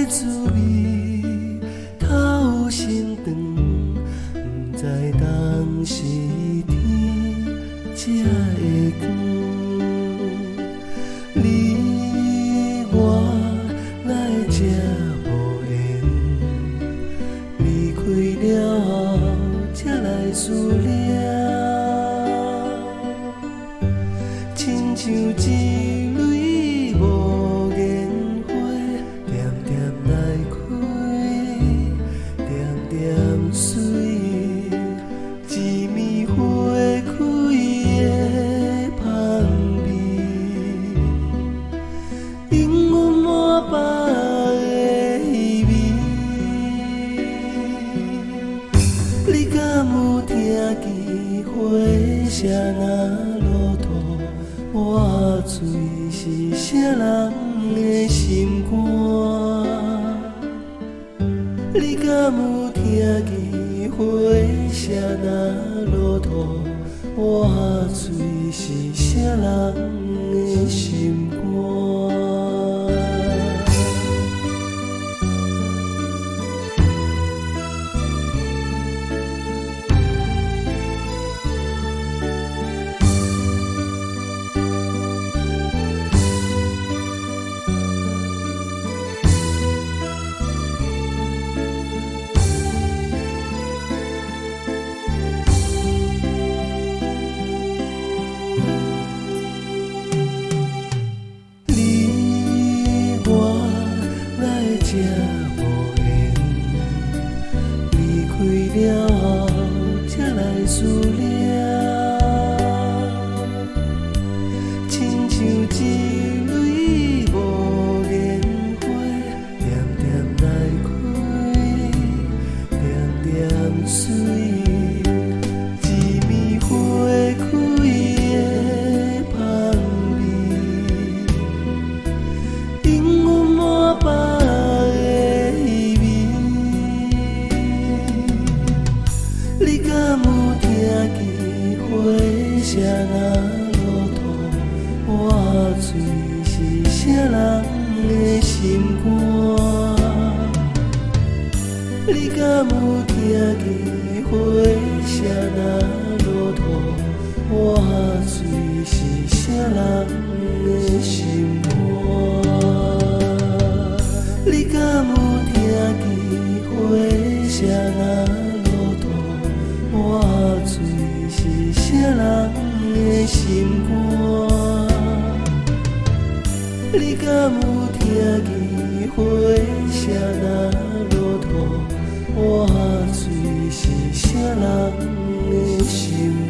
滋味，透心肠，毋知当时天才會光。你我哪會這無緣？離開了後才來思念，親像一蕊無言花，恬恬來開，恬恬水，一暝花開的香味，氤氲滿腹的味。你敢有聽見花謝若落土，抹醉是啥人的心肝？你敢有聽見花謝若落土，抹醉是啥人的心肝？你我哪會這無緣？離開了後才來思念，親像一蕊無言花，恬恬來開，恬恬水，一暝花開的香味，氤氲滿腹的味。你敢有聽見花謝若落土，抹醉是啥人的心肝？你敢有聽見花謝若落土，抹醉是啥人的心肝？你敢有聽見花謝若落土，抹醉是啥人的心肝？你敢有聽見花謝若落土，抹醉是啥人的心肝？